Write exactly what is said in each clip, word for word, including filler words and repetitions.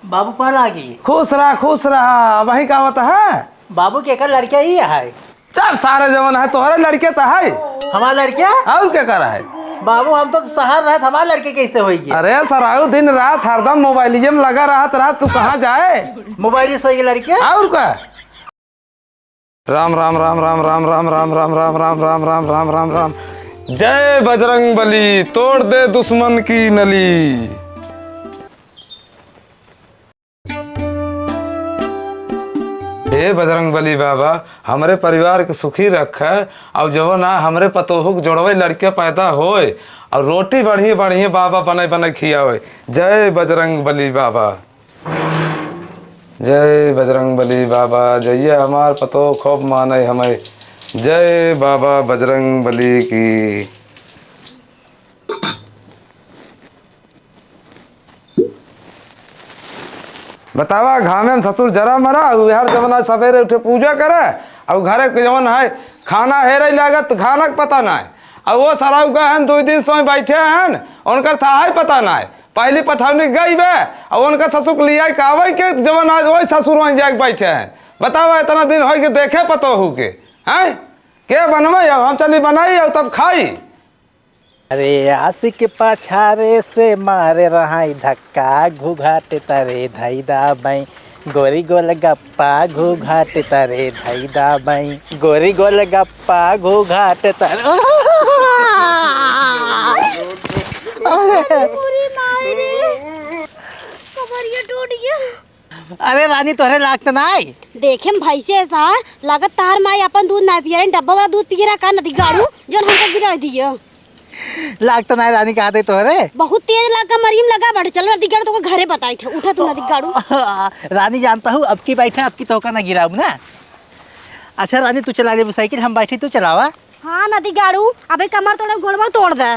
बाबू पाँव लागी। खुश रहा, खुश रहा। अबहीं का आवत है? बाबू के एकर लड़के ही है। चुप सारे, जवन है तोहरे लड़के त है। हमार लड़के? और के कर है? बाबू, हम तो शहर रहत, हमार लड़के कैसे होइगे? अरे सराऊ, दिन रात हरदम मोबाइलिये में लगा रहत, रहत तू कहाँ जाए? मोबाइल से होइगे लड़के? और का? राम राम राम राम राम राम राम राम राम राम राम राम राम राम राम राम। जय बजरंग बली, तोड़ दे दुश्मन की नली। हे बजरंग बली बाबा, हमरे परिवार के सुखी रखे, और जवन आ हमरे पतोहू के जोड़वे लड़के पैदा होए, और रोटी बढ़िया बढ़िया बाबा बने बने खियावे। जय बजरंग बली बाबा। जय बजरंग बली बाबा, जइया हमार पतोह खूब माने हमें। जय बाबा बजरंग बली की। बतावा, घामे में ससुर जरा मरा, उ हर जवन आज सवेरे उठे पूजा करे, और घरे के जवन है खाना हेरे लागत, खाना के पता नाय। और वो सराऊ का हन दो दिन सोई बैठे हन, उनकर था है पता नाय। पहली पठौनी गई बे, और उनका ससुर के लिया के आवे के जवन आज वही ससुर वहीं जाके बैठे हैं। बतावा, इतना दिन होई के देखे पतोहू के, हैं? के बनवे अब? हम चली बनाई और तब खाई। अरे आशिक पाछारे से मारे रहाई धक्का, घूघाट तरे धई दा बई, गोरी गोल गप्पा घूघाट तरे धई दा बई, गोरी गोल गप्पा घूघाट तरे। अरे पूरी माई रे, कमरिया टूट गया। अरे रानी, तोहरे लागत नाय। देखे में भैंसे सा लागत, तार माई अपन दूध ना पियरन, डब्बा वाला दूध पियरा का नदी गाड़ू, जोन हमका गिरा दियो। लागत नाय रानी, कहा दे तोहरे। बहुत तेज लाग का मरियम लगा बाटे, चल नदी गाड़ू, तोका घरे बताई थे, उठा तू नदी गाड़ू। रानी, जानता हूँ, अब की बैठे, अब की तोका ना गिराऊ ना। अच्छा रानी, तू चला ले साइकिल, हम बैठी, तू चलावा। हाँ नदी गाड़ू, अबे कमर तोड़े, गोड़वा तोड़ दे।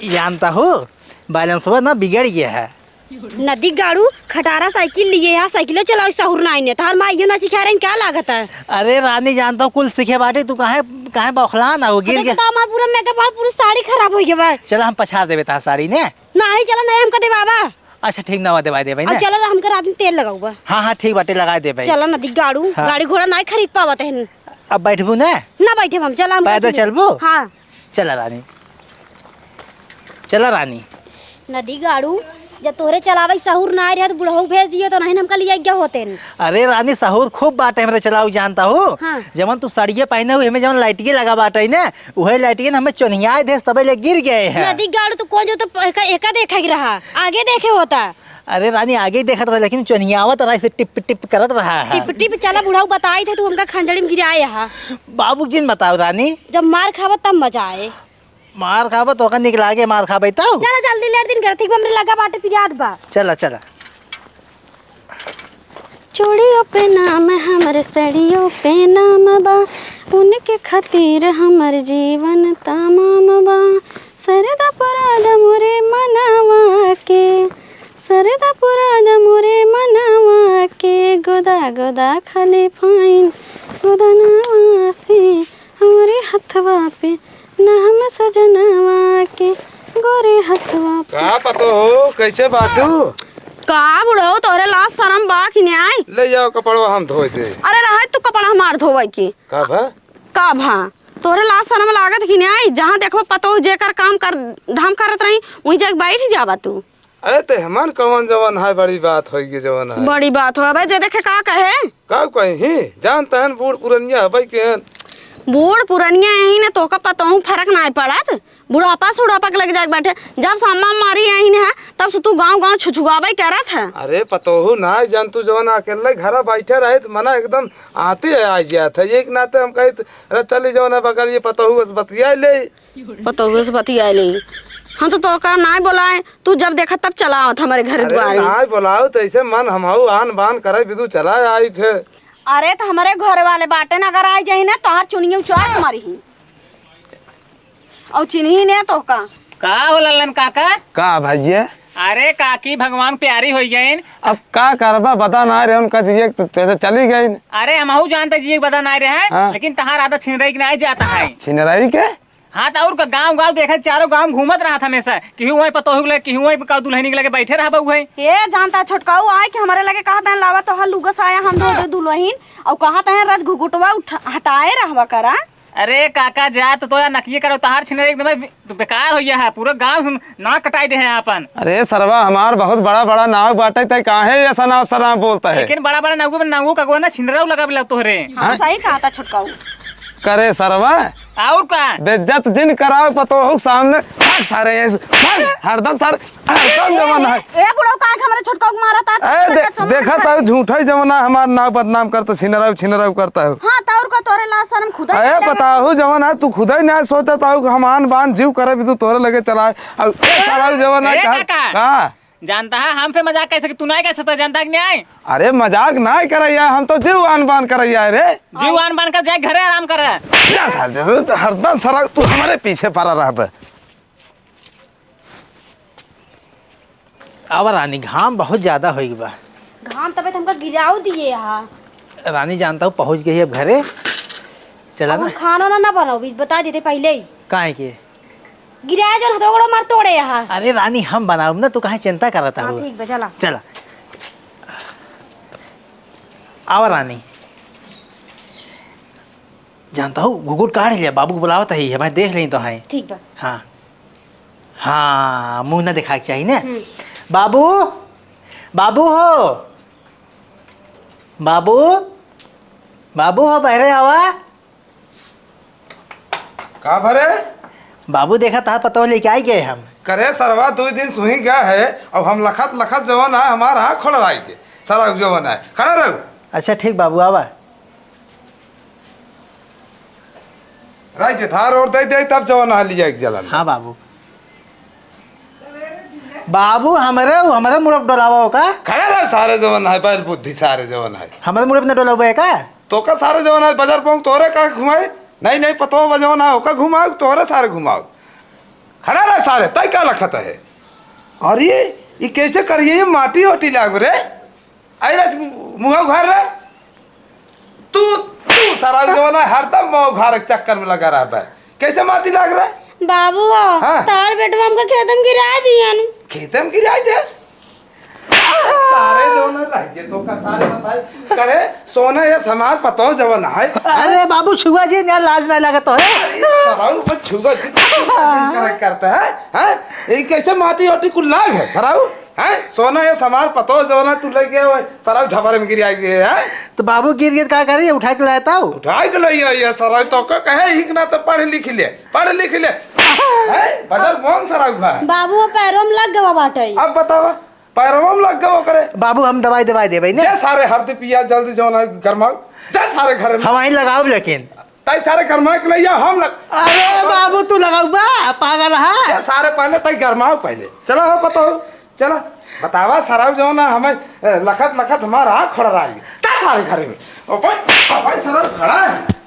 जानता हो, बैलेंसवा ना बिगड़ गया है। नदी गाड़ू, खटारा साइकिल लिए है, साइकिलो चलावे सहूर ना आइने। तार माँ इहो ना सिखा रही, क्या लागत है? अरे रानी, जानता हो, कुल सीखे बाटे, तू काहे, काहे बौखला ना हो, गिर अच्छा, गया। तो हमार पूरा मेकअप और पूरी साड़ी खराब हो गया बा। चला, हम पछा देबे तार साड़ी ने। नहीं, चला, नहीं, हमका देवावा। अच्छा, ठीक ना, देवाई देबे और ना। चला, हमका रात में तेल लगाऊबा। हाँ, हाँ, ठीक बाटे, लगाई देबे। चला नदी गाड़ू, हाँ। गाड़ी घोड़ा नहीं खरीद पावत है। अब बैठबू ना? ना बैठे हम, चला, हम पैदल चलबू? हाँ। चला रानी, चला रानी। नदी गाड़ू, जब तोहरे चलावे के सहूर ना आए रहे तो बुढ़ऊ भेज दियो तो नहीं हमका लिया गया होते न। अरे रानी, सहूर खूब बाटे हमरे चलाऊ, जानता हो। हाँ। जवन तू साड़िये पहने हुए, हमें जवन लाइटिये लगा बाटे ना, उहे लाइटिये ने हमें चोन्हियाए देस, तबे ले गिर गए हैं। नदी गाड़ू, तू कौन जो तो एका, एका देखे के रहा, आगे देखे होता। अरे रानी, आगे ही देखत रहे, लेकिन चोन्हियावत रहा, ऐसे टिप टिप करत रहा है। टिप टिप चला बुढ़ऊ, बताई थे तू हमका खंजड़ी में गिराए हा। बाबू जी ने बताओ रानी। जब मार खावा तब मजा आए। मार खावा तो का निक लागे, मार खाबे तब। चला जल्दी, लेट दिन कर, ठीक बा, हमरे लगा बाटे पिरात बा। चला, चला। चूड़ियों पे नाम हमर, सड़ियों पे नाम बा, उनके खातिर हमर जीवन तमाम बा। सरदा पुराद मोरे मनवा के, सरदा पुराद मोरे मनवा के, गोदा गोदा खाली फाइन गोदनवा से, हमरे हथवा पे नाम सजनवा के, गोरे हथवा पे। का पतो हो, कैसे बाटू? का बुढ़ऊ, तोहरे लाज शरम बा कि नाई? ले जाओ कपड़वा, हम धोए दे। अरे रहे तू कपड़ा हमार धोवे की। का भा? का भा? तोहरे लाज शरम लागत कि नाई? जहाँ देखबो पतोह जेकर काम कर धाम करत रही, वहीं जाके बैठ जाबा तू। अरे ते हमन कवन जवन है, बड़ी बात होई गे जवन है। बड़ी बात हो, अबे जे देखे का कहे? का कही? जान तहन बूढ़ पुरनिया हबै केहन। बूढ़ पुरनिया यही ने तोहका पतोहू फरक नाय पड़त। बुढ़ापा सुढ़ापा के लग जाके बैठे। जब से अम्मा मारी यही ने है, तब से तू गाँव गाँव छुछुआबे करत है। अरे पतोहू नाय जान तू जवन अकेले घरा बैठे रहे त मना एकदम आते है आ जात है। एक नाते हम कही त, अरे चली जवन है बगल ये पतोहू बस बतिया ले। पतोहू से बतियाए ले। हम तो तोहका नाय बोलाए, तू जब देखा तब चला आवत हमरे घर अरे द्वारे। नाय बोलाओ तो ऐसे मन हमहू आन बान करे बिदु चला आई थे। अरे तो हमरे घर वाले बाटे न, अगर आई जाही ना तोहार चुनिया उचार मारी ही। और चिन्ही ने तोहका। का हो लल्लन काका? का भैया? अरे काकी भगवान प्यारी होई गईन। अब का करबा, बता ना रहे उनका जिए तो ते-, ते चली गईन। अरे हमहू जानते जिए बता ना रहे हैं, हाँ। लेकिन तहार आदत छिनरई के नहीं जाता है। छिनरई के? हाँ, त अउर का, गाँव गाँव देखे, चारों गाँव घूमत रहत हमेसा, केहू वहीं पतोहू के लगे, केहू वहीं का दुल्हनी के लगे बैठे रहबा उहे। ए, जानता छोटकाऊ आए कि हमरे लगे कहत हैं, "लावा तोहार लुगा साया हम धो दे दुल्हन," अउर कहत हैं, "रज घुघुटवा उठा, हटाए रहबा करा।" अरे काका, जा तो, तो यार नकिए करो, तोहार छिनरी एकदम बे-, बेकार होइ गया है, पूरा गाँव हम नाक कटाई दे हैं आपन। अरे सरवा, हमार बहुत बड़ा बड़ा नाव बाटे, तै काहे ऐसा नाव सनाव बोलता है? लेकिन बड़ा बड़ा नाव, नाव का कोई ना छिनराऊ लगा बिला तोहरे। हाँ, हाँ? सही कहता छोटकाऊ। करे सरवा, अउर का? बेइज्जत जिन कराओ पतोहू के सामने। भाग सारे, यहीं से, भाग, हरदम सारे, हरदम जवन है। ए बुढ़ऊ, काहे के हमरे छोटकाऊ के मारत है? ए, दे-, देखा तो झूठा ही जवन है, हमार नाव बदनाम करता, छिनराऊ, छिनराऊ करता है। हाँ, त अउर का, तोरे लाज शरम खुदा ए, पतोहू जवन है, तू खुदा ही ना सोचत हऊ कि हम आन बान जीव करे भी तू तोरे लगे चलाए। अब ए सारा जवन है, ए का, काका। का? जानता है, हम पे मजाक कैसे कि तू नहीं कह सकता, जानता है कि नहीं? अरे मजाक नाहीं करैया, हम तो जीव आन बान करैया रे। जीव आन बान कर जाए घरे आराम करे। जा सारे, तू तो हरदम सारा तू हमरे पीछे पड़ा रहबे। अब रानी, घाम बहुत ज्यादा होइ गवा। घाम तबे त हमका गिराव दिए हा। रानी, जानता हूँ, पहुँच गई अब घरे। चला अब ना। हम खाना ना, ना बनाओ, बता देते पहले ही। काहे के? गिराए जौन हथवा गोड़वा मार तोड़े यहाँ। अरे रानी, हम बनाउब ना, तू काहे चिंता करत हाँ, हऊ? ठीक बा, चला। चला। आवा रानी। जानता हूँ, घुघुट काढ़ लिया, बाबू को बुलावत है, मैं देख लें तो है। ठीक बा। हाँ। हाँ, मुँह ना दिखाए के चाहिए ना। हम्म। बाबू, बाबू हो, बाबू, बाबू हो, बहरे आवा। का भरे? बाबू, देखा, तहार पतोह लेके आई गए हम। करे सरवा, दुइ दिन सुही गया है, अब हम लखत लखत जवन है, हमार हाथ खोल रहा है, सारा जवन है, खड़ा रहो। अच्छा, ठीक बाबू, आवा। राई के धार और दे दे, तब जवन है, लिया एक जलन। हाँ बाबू। बाबू, हमरे, हमरे मुड़प डोलावा हो का? खड़ा रहो, सारे जवन है, बैल बुद्धि सारे जवन है। हमरे मुड़प न डोलावे का? तोका सारे जवन है, बजर पोंग तोरे का घुमाए? नहीं, नहीं, पतोह बजवन है, ओका घुमाओ, तोरे सारे घुमाओ। खड़ा रह सारे, तय का लखत है? अरे, ई कैसे करिए, ये माटी ओटी लाग रे? आई रह मुँह घर रे। तू, तू सारा जवन है, हरदम मुँह घर के चक्कर में लगा रहा है। कैसे माटी लाग रहा है? बाबू, हाँ। तार बेटवा हमका खेत में गिराए दियन। खेत में गिराए दे? सारे जवन रह गए तो का सारे बताए। करे, सोना ये समाज पतो जवन है। अरे बाबू, छुआ जी, यार लाज ना लगे तो है। अरे, सराऊ पर छुआ जी, करे करता है, हैं? ये कैसे माटी ओटी कुल लाग है, सराऊ? हैं? सोना ये समाज पतो जवन है, तू ले गया हो, सराऊ झपरे में गिर आई गए, हैं? तो बाबू गिर गए, का करी? उठा के लाया था। उठा के ले आइए, सराऊ तो का कहे, हिक ना तो पढ़ लिख ले, पढ़ लिख ले। हैं? बजर कौन सराऊ है? बाबू, वो पैरों में लग गवा बाटे। अब बतावा। पैरवा में लग गवा करे। बाबू, हम दवाई दवाई देबै ने। जा सारे हरदी पिया जल्दी जवन है गरमाओ। जा सारे घरे में। हम वहीं लगाउब लेकिन। तई सारे गरमा के लइया हम लग। अरे बाबू, तू लगाउबा, पागल है। जा सारे पहले तई गरमाओ पहले। चला हो पतो हो। चला। बतावा सराउ जवन है हमें, ए, लखत लखत हमार आँख खड़ा रही। जा सारे घरे में। ओ भाई, ओ भाई सराउ खड़ा है।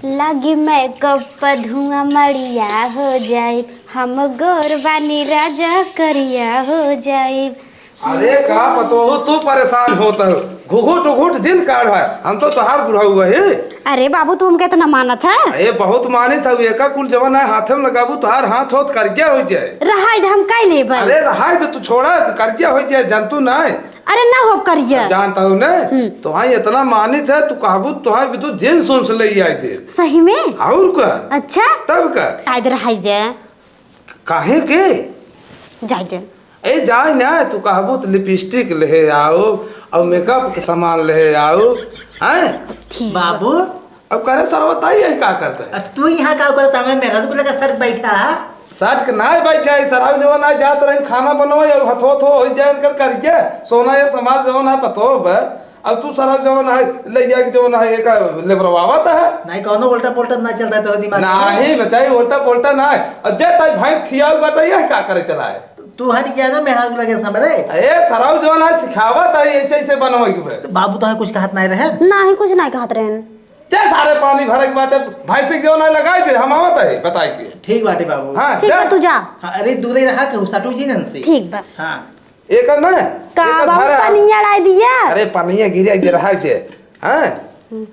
लागी मेकअप प धुआं मड़िया हो जाइब, हम गोर बानी राजा करिया हो जाइब। अरे का पतोहू तू परेशान होत हो, घुघुट उघुट जिन काढ़ है, हम तो तोहार बुढ़ऊ है। अरे बाबू तू हमके इतना मानत है? अरे बहुत मानित है, एका कुल जवन है हाथे में लगाबू तोहार हाथ होत करिया हो जाए। रहाई दे हम काई लेबै। अरे रहाई दे तू छोड़ा करिया हो जाए जनतू नहीं। अरे ना हो करिया। जानता हूँ ने, हम्म। तोहाई इतना मानित है, तू कहबू तोहाई भी तू जिन सुन से ले आई दे। सही में? और का? अच्छा? तब का? आई दे, रहाई दे। काहे के? जाई दे। ए जाए ना, तू कहबू तो लिपस्टिक ले आओ और मेकअप के सामान ले आओ, हैं? ठीक। बाबू, अब करे सरवा ताई यही का करता है? अब तू यहाँ का करता है? मैं मेहरारू को लेकर सर बैठा है। सट के नाय बैठा है, सराउ जवन आए जात रहे खाना बनवाए, अब हथो थो हो जाए इनकर करके, सोना ये समाज जवन है पतो बे, अब तू सराउ जवन है ले जाके जवन है एक लेबरवावत है। नहीं, कौनो उल्टा पुल्टा ना चलता है तेरा दिमाग में। नहीं बचाई, उल्टा पुल्टा ना है। अब जे ताई भैंस खियाऊ बाटे, ये का करे चला है? तू हट गया ना मेहरारू लगे समरे। ए सराउ जवन है सिखावत है ऐसे ऐसे बनवाई के बे। तो बाबू तो है कुछ कहत नहीं रहे। नहीं, कुछ नहीं कहत रहन। जा सारे पानी भरे के बाटे, भैंसी के जवन है लगाई दे, हम आवत है बताई के। ठीक बाटे बाबू। हाँ, ठीक जा। बा, तू जा। हाँ, अरे दूरे रहा के सटू जी नन से। ठीक बा। हाँ। एक ना, का एक बाबू, धरा। पनिया लाई दिया? अरे पनिया गिराई दे, रहा दे। हाँ। हम्म।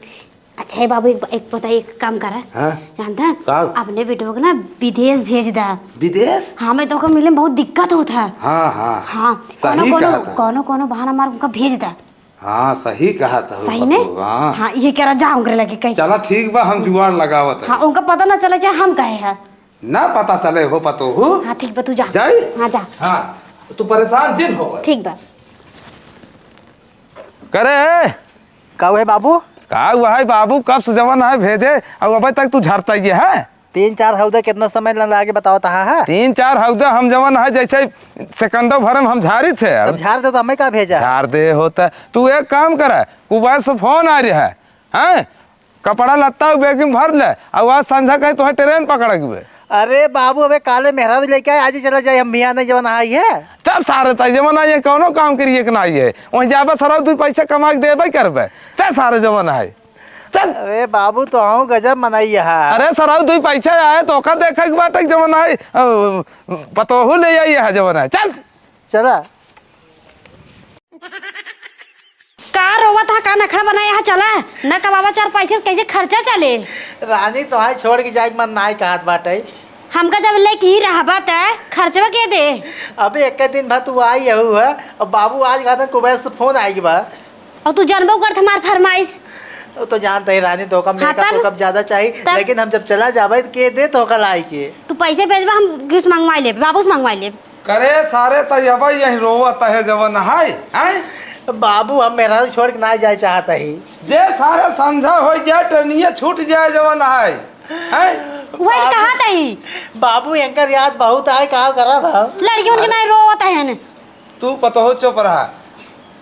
अच्छा है बाबू, एक, एक पता, एक काम करा। हाँ? जानता है? का? अपने बेटवा के ना विदेश भेज दा। विदेश? हाँ, मैं तो ओकर मिले में बहुत दिक्कत होत है। हाँ, हाँ। हाँ, सही कौनो, कौनो, कहत है। कौनो, कौनो बहाना मार उनका भेज दा। हाँ, सही कहत है सही में? पतोह, हाँ। हाँ, ये कह रहा, जा उनके लगे कहीं। चला ठीक बा, हम जुगाड़ लगावत है। हाँ, उनका पता ना चले चाहे हम कहे है। ना पता चले हो पतोहू। हाँ, ठीक बा, तू जा। जाई? हाँ, जा। हाँ, तू परेशान जिन हो। ठीक बा। करे है? का हुआ है बाबू? का हुआ है बाबू? कब से जवन है भेजे, और अबे तक तू झारता ये है? तीन चार हौदा कितना समय न लागे बताओ तहा है? तीन चार हौदा हम जवन है जैसे सेकंडो भर में हम झारी थे। तब झार दे तो हमें का भेजा? झार दे होता। तू एक काम करे, कुबैत से फोन आ रहा है, हैं? कपड़ा लत्ता उ बैग में भर ले, और आज संझा कहीं तोहे ट्रेन पकड़े के बे। अरे बाबू, अबे काले मेहरारू लेके आए, आज ही चला जाए, हम मियाँ नहीं जवन आई है। चल सारे, तई जवन आई है, कौनो काम करिए के ना आई है। वहीं जाबे सरऊ, दुई पैसा कमा के देबे करबे। चल सारे जवन आई, चल। अरे बाबू, तो आऊँ गजब मनाई है। अरे सरऊ, दुई पैसा आए तो ओका देखे के बाटे जवन आई, अ, पतोहू ले आई है जवन आई। चल। चला। का रोवत हा, का नखरा बनाए हा? चला, न कमावा चार पैसे, कैसे खर्चा चले? रानी, तोहाई छोड़ के जाए के मन नाई कहत बाटे। हमका जब लेके ही रहबा त खर्चवा के दे? अबे एक दिन भर तू आई हऊ है, और बाबू आज कहत कुबैत से फोन आए के बा। और तू जानबो करत हमार फरमाइश। वो तो जानते ही रानी, तो का हाँ, मेकअप तब? वेकअप ज्यादा चाहिए, तब? लेकिन हम जब चला जाबे तो के दे तो का लाई के? तू पैसे भेजबा, हम कुछ मंगवाई लेब, बाबू से मंगवाई लेब। करे सारे, तई अबे यहीं रोवत है जवन है, हैं? बाबू, हम मेहरारू छोड़ के ना जाए चाहत ही। जे सारे संझा हो जाए, ट्रेनिया छूट जाए जवन है, हैं? वही बाबू, कहा तई। बाबू, एनकर याद बहुत आए, का करब हम? लड़की उनके नहीं रोवत है न। तू पतोह चुप रहा,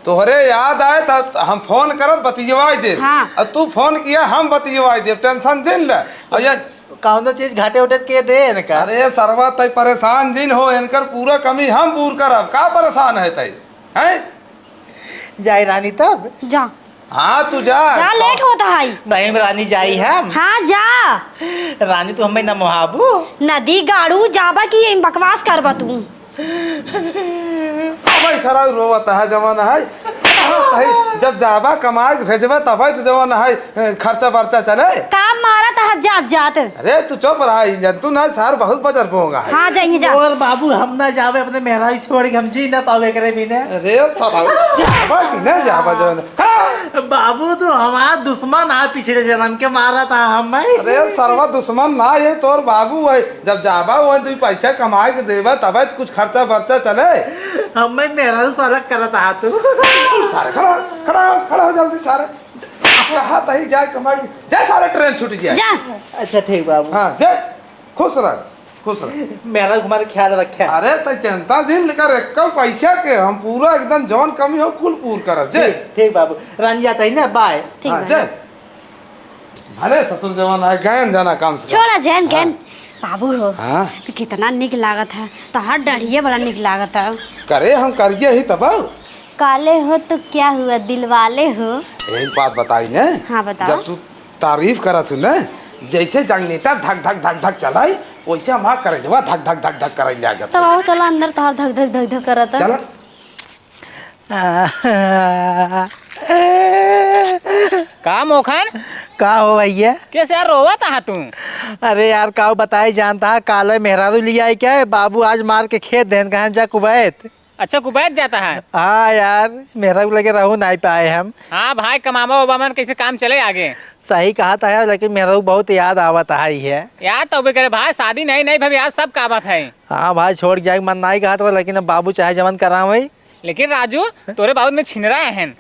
तोहरे याद आए त हम फोन करब, बतियवाई देब। हाँ। और तू फोन किया, हम बतियवाई देब, टेंशन जिन ले। और ये कौनो चीज घाटे उठे के दे इनका। अरे सरवा, तई परेशान जिन हो, इनकर पूरा कमी हम पूर करब। का परेशान है तई, हैं? जाए रानी तब। जा। हाँ, तू जा। जा, लेट होता है। नहीं रानी, जाई हम। हाँ, जा। रानी, तू हमें न मोहाबू। नदी गाड़ू जाबा की बकवास करबा तू। अबे सरऊ रोवत है जवन है। अबे जब जाबा कमाए के भेजबे तबे तो जवन है खर्चा बर्चा चले। का मारत है जात जात? अरे तू चुप रहा, ई जंतु ना सार बहुत बजर पोंगा है। हाँ, जाइए जा। और बाबू, हम ना जाबे अपने मेहरारू छोड़ के, हम जी ना पावे करे बिना। अरे सरऊ, जाबा कि ना जाबा जवन। खड़ा। बाबू, तू हमार दुश्मन आ, पिछले जन्म के मारा था हम। अरे सरवा, दुश्मन ना, ये तोर बाबू है। जब जाबा वहीं तू पैसा कमाए के देबा, तबे तो कुछ खर्चा बर्चा चले। हमें मेहरारू से अलग करत आ तू। सारे खड़ा, खड़ा हो, खड़ा हो जल्दी सारे। कहा तही जाए कमाए के, जा सारे ट्रेन छूट गया। जा। अच्छा ठीक बाबू। हाँ, जा। खुश रह, खुश रह। मेहरारू हमारे ख्याल रखे। अरे, तै चिंता जिन कर, एक्को पैसा के हम पूरा एकदम जौन कमी हो, कुल पूर करब, जे। ठीक, ठीक बाबू। रानी जात ही ना, बाय। ठीक हाँ, बा। जे। भले ससुर जवान है, गयन जाना काम से। छोड़ा, जैन, हाँ। गयन। बाबू हो, हाँ। तू कितना निक लागत है, तोहार डढ़िए बड़ा निक लागत है। करे, हम करिए ही तब। काले हो तो क्या हुआ, दिलवाले हो। एक बात बताई ने। हाँ, बताओ। जब तू तारीफ करत हूँ ना, जैसे जनरेटर धक धक धक धक चलाई, वैसे हमार करेजवा धक धक धक धक करे लागत। तो आओ, चलो अंदर, तोहार धक धक धक धक करत है। चलो। का मोखन? का हो भैया? कैसे यार रोवत हा तू? अरे यार, का बताई, जानता है, काले मेहरारू लिया है क्या है? बाबू आज मार के खेत देन, कहन जा कुबैत। अच्छा, कुबैत जाता है? हाँ यार, मेहरारू लगे रहू नाई पाए हम। हाँ भाई, कमावा उबावा में कैसे काम चले आगे? सही कहा था यार, लेकिन मेहरारू बहुत याद आवत है ये। याद तो भी करे भाई, शादी नहीं, नहीं भाई, यार सब का बात है। हाँ भाई, छोड़ के जाए के मन नाई कहत रहा, लेकिन अब बाबू चाहे जवन करावे। लेकिन राजू, तोरे बाबू में छिनरा है।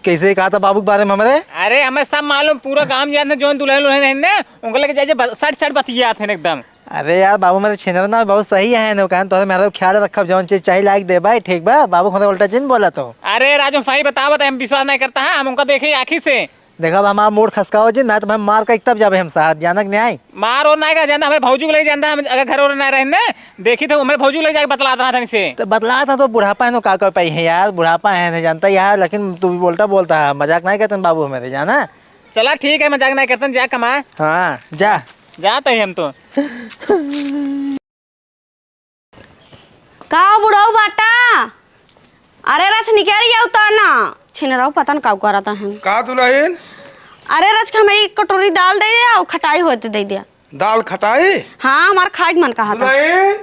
कैसे कहा था बाबू के बारे में हमरे? अरे, हमें सब मालूम, पूरा गांव जानत है, जौन दुल्हन उल्हन है ना, उनके लगे जाए, जाए ब-, सट सट बतियात है एकदम। अरे यार, बाबू मेरे छिनर ना बहुत सही है, ने कहन तोहरे मेहरारू ख्याल रखब, जौन चीज चाही लाइक दे भाई, ठीक बा? बाबू खुद उल्टा जिन बोला तो। अरे राजू, सही बतावत है, हम विश्वास नहीं करता है, हम उनका देखे आँखी से। देखा, अब हमार मूड खसकाओ जी, ना तो मैं मार के तब जाबे हम साहब, जानक नहीं आई। मार और ना का जानता, हमारे भौजी को ले जानता, हम अगर घर और ना रहे ना, देखी तो हमारे भौजी को ले जाके बतला देना था इनसे। तो बतला था तो बुढ़ापा है, तो का कर पाई है यार, बुढ़ापा है, नहीं जानता यार, लेकिन तू भी बोलता बोलता है, मजाक नहीं करते बाबू हमारे, जाना। चला ठीक है, मजाक नहीं करते, जा कमा। हाँ, जा। जात ही हम तो। का बुढ़ऊ बाटा? अरे रछ निकल जाऊ तो ना। छिनराऊ पता न का करत हैं। का दुल्हन? अरे रच के हमें एक कटोरी दाल दे दे और खटाई होते दे दिया। दाल खटाई? हाँ, हमार खाए के मन कहा था। दुल्हन,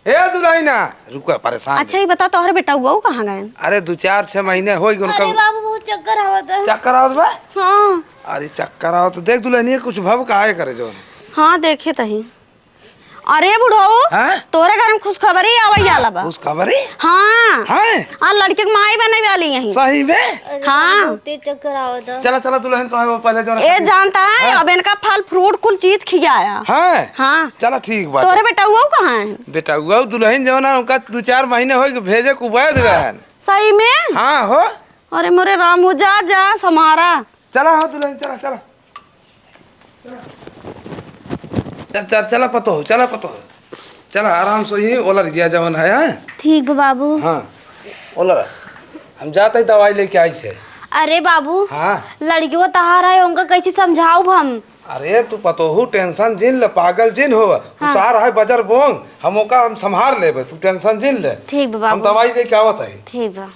ए दुल्हनिया, रुका, परेशान अच्छा, मत। ये बता, तोहरे बेटउआ कहाँ गए? अरे, दो चार छह महीने हो गए उनका। अरे बाबू, बहुत चक्कर आवत है। चक्कर आवत बा? हाँ। अरे, चक्कर आवत, देख दुल्हनिया, कुछ भव का आए करे जौन। हाँ, देखे तही। अरे बुढ़ऊ, हाँ? तोरे घर में खुशखबरी आवे वाला बा। खुशखबरी? हाँ। हाँ? आ लड़के के माई बने वाली यहीं। सही में? अरे हाँ। बहुते चक्कर आवत है। चला, चला दुल्हन, तो है वो पहले जो ए, जानता है, हाँ? अब इनका फल फ्रूट कुल चीज खियाया। हाँ? हाँ। चला, ठीक बात तोरे है। बेटउआ कहाँ है? बेटउआ दुल्हन जौन है, उनका दो चार महीने हो गए, भेजे के उबाय दिला है। सही में? हाँ हो। अरे मोरे राम हो, जा, जा, समारा। चला हो दुल्हन, चला, चला। चल, चल, चला पतो हो, चला पतो हो। चला आराम से ही ओलर गया जवन है, हाँ? ठीक बा बाबू। हाँ, ओलर। हम जाते ही दवाई लेके आई थे। अरे बाबू, हाँ। लड़कियों तहार है, उनका कैसे समझाऊब हम? अरे तू पतोहू टेंशन जिन ले, पागल जिन हो। हाँ। उसार है बजर बोंग, हम ओका हम संभार लेबे, तू टेंशन जिन ले। ठीक बा हम बाबू। दवाई लेके आवत है। ठीक बा।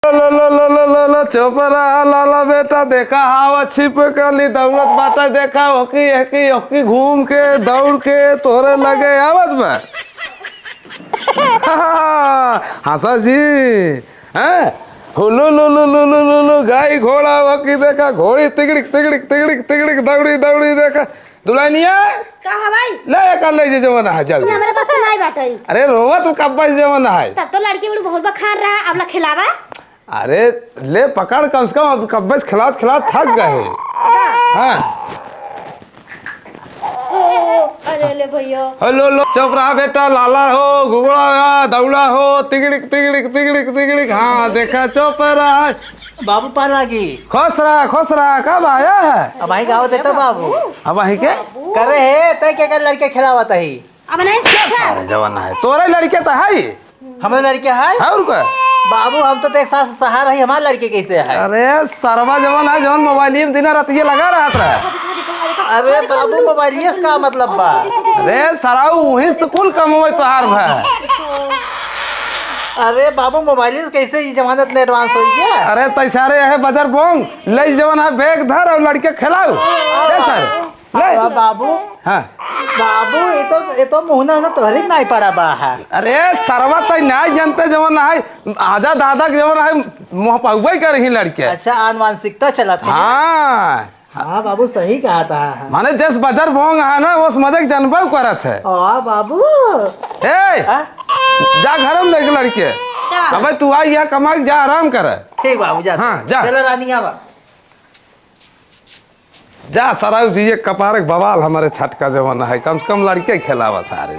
लो, लो, लो, लो, लो, लो, चुप रहा लाला बेटा, देखा हावा छिप कली दौड़त बाटे, देखा ओकी, एकी, ओकी घूम के, दौड़ के तोहरे लगे आवत बा। हंसा जी, हैं? हुलु, लु, लु, लु, लु, लु, लु, गाई घोड़ा ओकी देखा, घोड़ी तिगड़िक, तिगड़िक, तिगड़िक, तिगड़िक, दौड़ी, दौड़ी देखा। दुल्हनिया, का है भाई? ले, एकर ले जे जवन है, जल्दी। ये हमरे बस के नाई बाटे। अरे, रोवत कब्बे से जवन है। तब तो लड़की बड़ी बहुत बखान रहा, अब ला खिलावा। अरे, ले पकड़, कम से कम अब कब्बे से खिलावत, खिलावत थक गए। हाँ। अरे ले भैया। हेलो, लो, चुप रहा बेटा, लाला हो, घुघुड़ा हो, दौड़ा हो, तिगड़िक, तिगड़िक, तिगड़िक, तिगड़िक। हाँ, देखा, चुप रहा। बाबू पालागी। खुश रहा, खुश रहा, कब आया है? अब वही गाँव देता बाबू। अब वही के? करे है, तय के कर लड़के खिलावत ही। अब नहीं अच्छा। अरे जवान है, तोरे लड़के तो है। हमारे लड़के है? और का? बाबू, हम तो देख सास सहारा ही, हमारे लड़के कैसे है? अरे सरवा जवान है, जवान मोबाइल में दिन रात ये लगा रहत रहा। अरे बाबू, मोबाइल से का मतलब बा? अरे सराऊ, वहीं से तो कुल कमवे तोहार भा। अरे बाबू, मोबाइल से कैसे ई जमाना इतने एडवांस हो गया? अरे तैसारे है बजर बोंग, ले जवन है बैग धर और लड़के खिलाओ। दे सर, ले। वाह बाबू। हाँ। बाबू, ये तो, ये तो मुहना ना तोहरे के नाई पड़ा बा है। अरे सरवा तई नाई जनते जवन है, आजा दादा के जवन है, मुँह पहुबई कर ही लड़के। अच्छा, आनुवांशिकता चलत है। हाँ। हाँ बाबू, सही कहा था। माने जस बजर बोंग है ना, वो समझ के जनबो करत है। हाँ बाबू। ए, हाँ? जा घर में लेके लड़के। चल। अबे तू आई यहाँ कमा के जा, आराम कर। ठीक बाबू, जा। हाँ, जा। चलो रानी, आवा। जा सराऊ जी, ये कपारे के बवाल हमारे छटका जवन है, कम से कम लड़के खिलावा सारे।